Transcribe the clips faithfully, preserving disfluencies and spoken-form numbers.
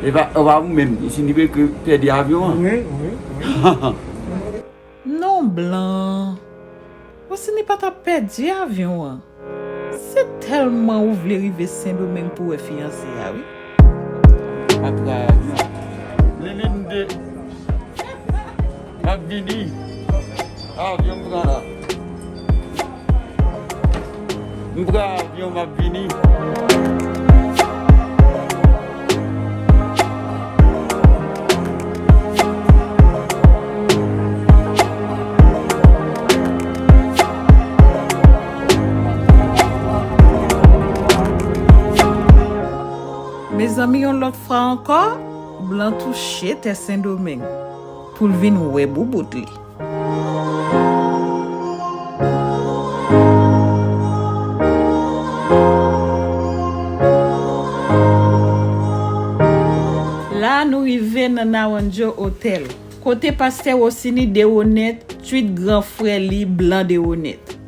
E pa, e pa ou menm, Wosini pèdi avyon an. Wi, wi, wi. Non, Blan. Wosini pa t ap pèdi avyon an. Se tèlman ou vle rive Sendomeng pou wè fiyanse a, wi. M ap pran avyon. Lilinde, m ap vini. Avyon m pran la. M pran avyon, m ap vini. Mezanmi, yon lòt fwa ankò, Blan touche tè Sendomeng pou l vin wè boubout li. La a nou rive nan Naranjo Hotel, kote pastè Wosini Dewonèt, twit gran frè li Blan Dewonèt.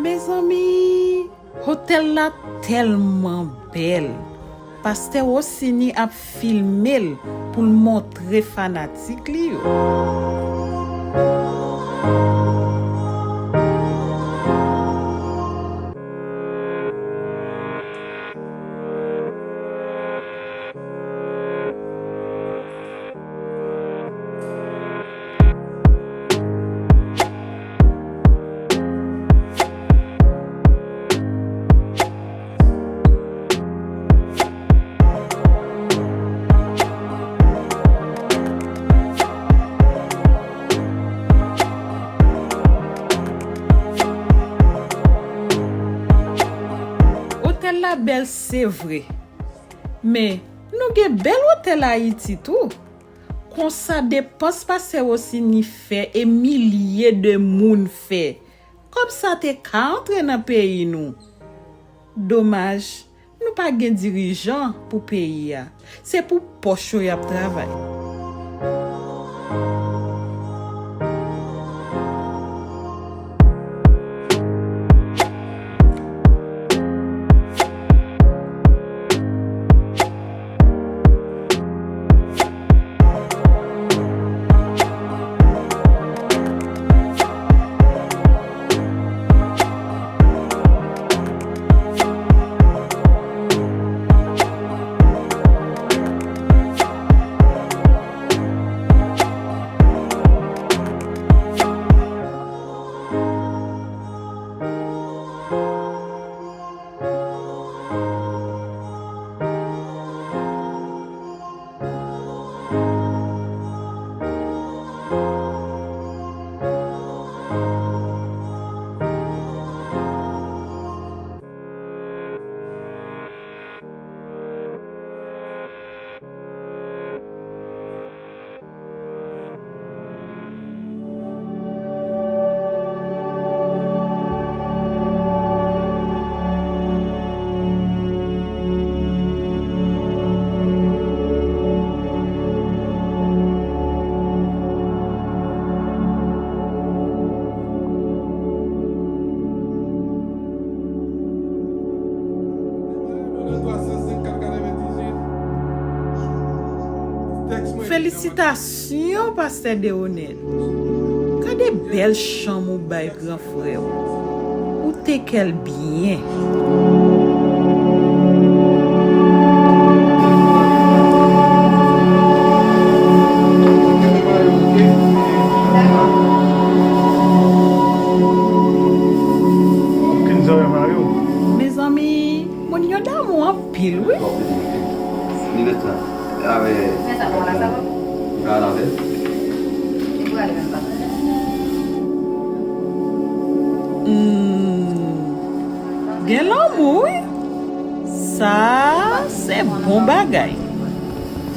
Mezanmi, otèl la tèlman bèl. Pastè Wosini ap filme l pou l montre fanatik li yo. Otèl la bèl, se vre. Men, nou gen bèl otèl Ayiti tou. Konsa, depans pastè Wosini fè e milye de moun fè, kòb sa te ka antre nan peyi nou. Domaj, nou pa gen dirijan pou peyi a. Se pou pòch yo y ap travay. Felisitasyon, pastè Deonel. Gade bèl chanm ou bay gran frè w. Ou te kè l byen. Mezanmi, moun yo damou anpil, wi. Avè. Fè sa pou la sa bon. Ka lavé. Li pou ale menm pa. Hmm. Gen lanmou, wi. Sa se bon bagay.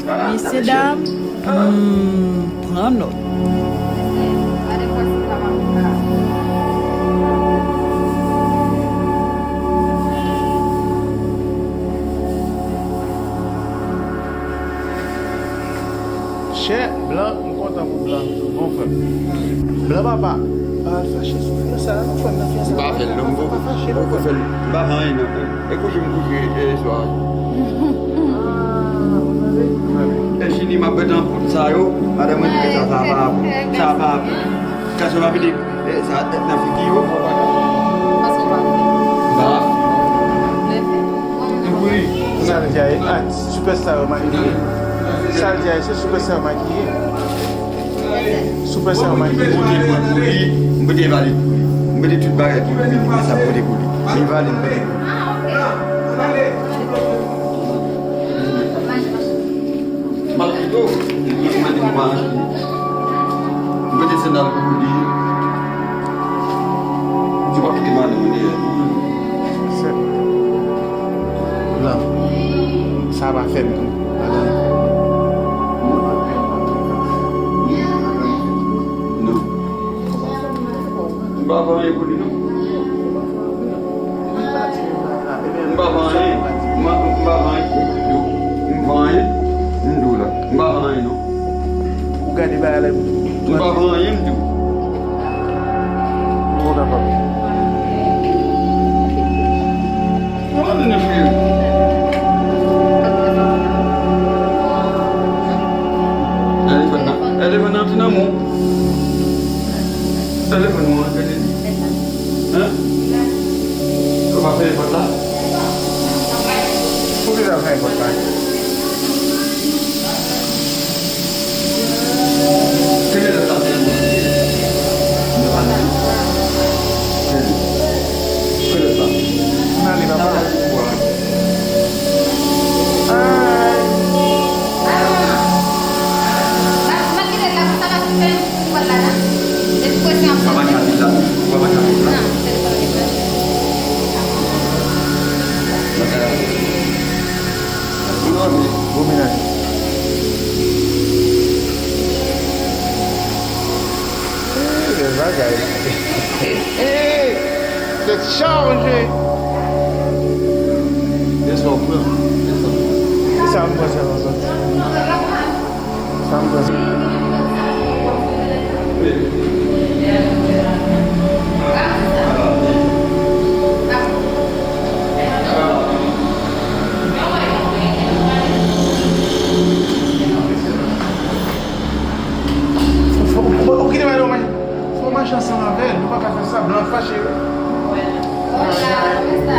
Mesye dam, hmm, pran nòt. Blan, m kontan pou blan. Bon frè m. Blan papa. Pa al fache sou fiyanse la non frè m, nan fiyanse la. M pa fè l non, m poko fè l, m pa fè anyen non. E kouche m kouche e swa. E chini m ap mete an poud sa yo, madan mwen di sa, sa pa, sa pa, sa pa pete. E sa tèt nan figi yo. Paske w pa fè. M pa. M kouri. Sa l di a, a, sipèsta yo makiye. Sa l di a, se sipèsta yo makiye. Sipèsta yo makiye. M pote poud pou li, m pote valèt pou li. M pote tout bagay pou li, men sa m pote pou li. Men valèt m pote pou li. M ap kite w, m ap mande pou manje. M pote sandal pou li. Di w ap kite madanm ou dèyè. Se, non. Sa pa fè m tou. Non. M pa fè anyen pou li, non. M pa fè anyen. M pa, m pa fè anyen. M fè anyen. M di w la. M pa fè anyen, non. Ou gade bagay la. M pa fè anyen, m di w. Ou kapab. Mwen, m nan fè. Telefòn nan, telefòn nan ti nan men w. Telefòn mwen an, gade li. Hein? Ou pa fè pòt la? Poukisa w fè pòt la? Kenbe lòt la, kenbe. Kenbe lòt la. N ale, papa. Ay. Papa ka viv la. Papa ka viv la. Bon mennaj. Ee, bèl bagay. Tèt chaje. Desann, pran. Desann. Sa m pran, sa m pran. Sa m pran. Fò, fò, fò, ou kite madanm ou mache. Fò w mache ansanm avè l. Nou pa ka fè sa. Blan ap fache wi. Hola, ¿cómo está?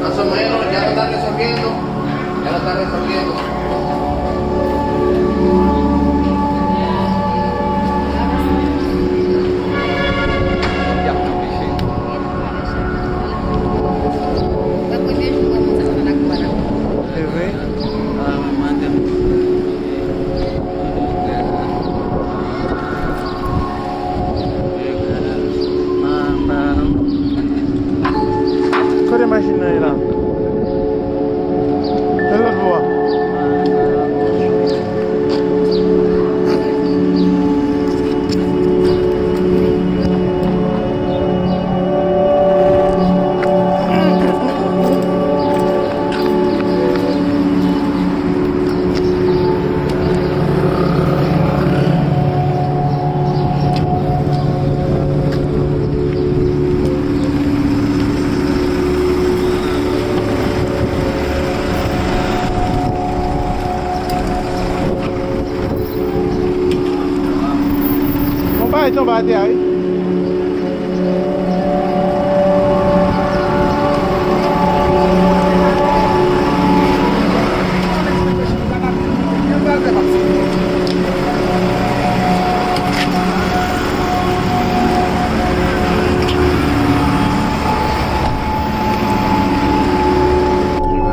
Más o menos, ya no está resolviendo. Ya no está resolviendo. Se vre? Kote machin nan ye la? Nan lòt bò a. Yon bagay tonbe atè a wi.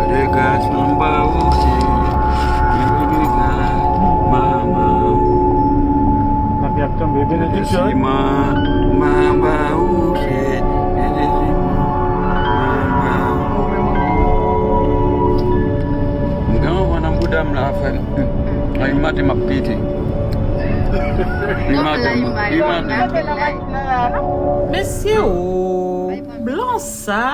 Gade gras mwen ba ou se, gade gras mama. Lapli ap tonbe, benediksyon. Mèsi mama, mama ou se, benediksyon mama. M gen yon van nan bouda m la, frè m. Ay, maten m ap pete. Li maten, li maten. Mesye o, blan sa,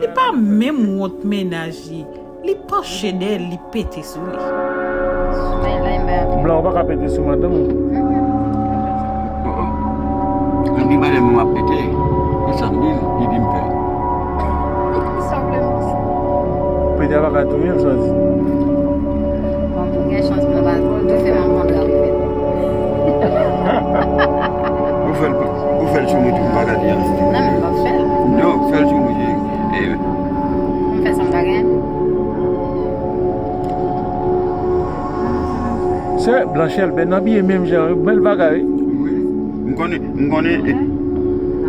li pa menm wont mennaj li. Li panche dèyè l, li pete sou li. Blan, ou pa ka pete sou madanm ou. Anpi madanm mwen ap pete. E sa m di l, li di m fè. Pete a pa ka touye l, sa w di. Bon, pou gen chans, mwen pa twò, tou fè m ap konn la, wi. Ou fè l, ou fè l sou mwen tou, m pa ka di anyen. Non, men m ap fè l. Non, fè l sou mwen, cheri. E, m fè sa m pa gen. Sè Blanchèl, bèl nan abiye menm jan, wi, bèl bagay, wi. Wi. M konnen, m konnen,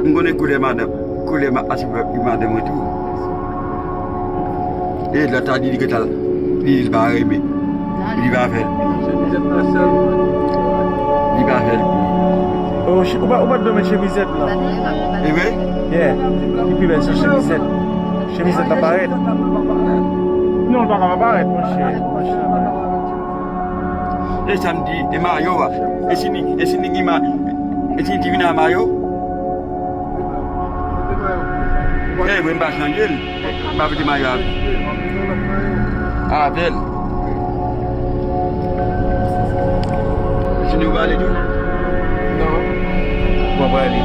m konnen koulè madanm, koulè ma-, asipè madanm mwen tou. E lòt la di li gentan, li di l pa renmen. Li pa fè l. Li pa fè l. Oh, ch-, ou pa, ou pa t dwe met chemizèt la. E vre? Yeah. Li pi bèl se chemizèt. Chemizèt la parèt. Non, l pa ka pa parèt, monchè. Monchè. E sa m di, e mayo a. E si ni, e si ni ki ma, e si ni ki vin a mayo? E mwen m pa chanje l. M pa mete mayo avè l. Sini ou prale tou? Non. Ou pa prale?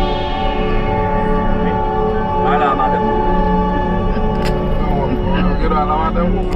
Ala madanm ou. Ou gen dwa ala madanm ou.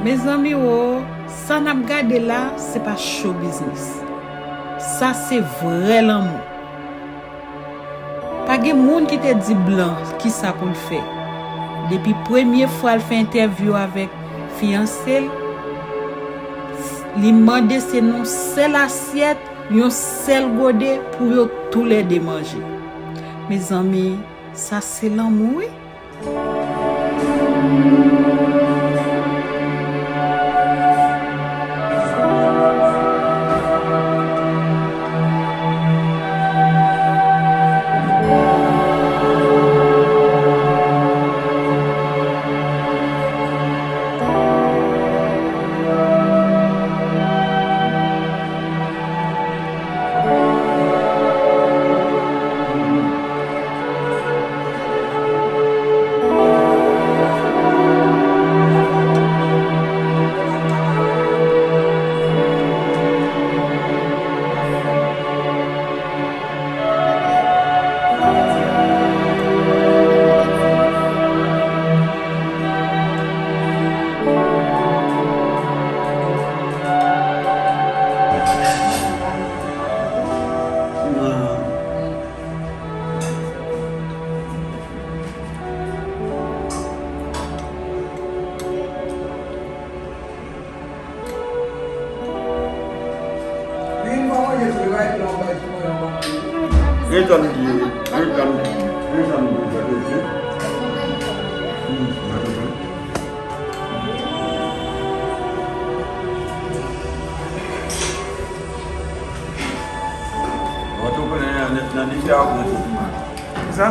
Mezanmi wo, sa n ap gade la, se pa show business. Sa se vrè lanmou. Pa gen moun ki te di Blan kisa pou l fè. Depi premye fwa l fè entèvyou avèk fiyanse l, li mande se nan yon sèl asyèt, yon sèl gode pou yo toulède manje. Mezanmi, sa se lanmou, wi. Retan di, retan di, retan di. Sa?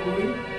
Wi.